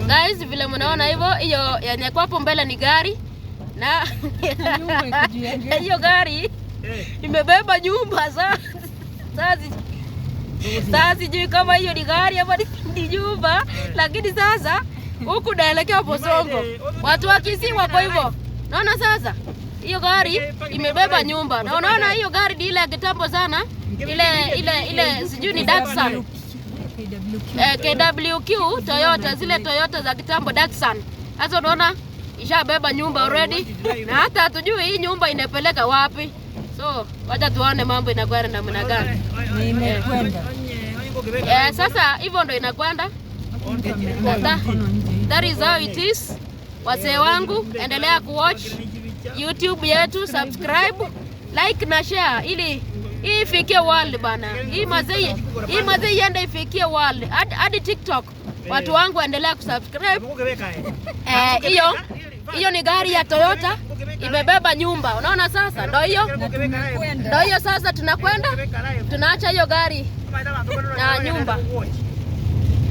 Guys, vile mnaona hivyo, hiyo yenye kwa hapo mbele ni gari na Nyumba iko juu ya gari. Hiyo gari imebeba nyumba. Sasa sijui kama hiyo ni gari ama ni nyumba, lakini sasa huku naelekea Bosongo, watu wa Kisii wako hivyo. Naona sasa hiyo gari imebeba nyumba, na unaona hiyo gari ni ile ya kitambo sana, ile sijui ni Datsun. KWQ. KWQ Toyota, zile Toyota za kitambo, Datsun. Sasa unaona ishabeba nyumba already, na hata hatujui hii nyumba inapeleka wapi. So wacha tuone mambo inakwenda namna gani. Na imekwenda. Sasa hivyo ndo inakwenda. Mtu ameweka mkono nje. That is how it is. Wasee wangu, endelea kuwatch YouTube yetu, subscribe, like na share ili hii ifikie world bana. Hii mazee iende ifikie world hadi TikTok. Watu wangu, endelea kusubscribe. Hiyo ni gari ya Toyota imebeba nyumba. Unaona sasa, ndo hiyo Na tumekwenda. Ndo hiyo sasa tunakwenda, tunaacha hiyo gari na nyumba.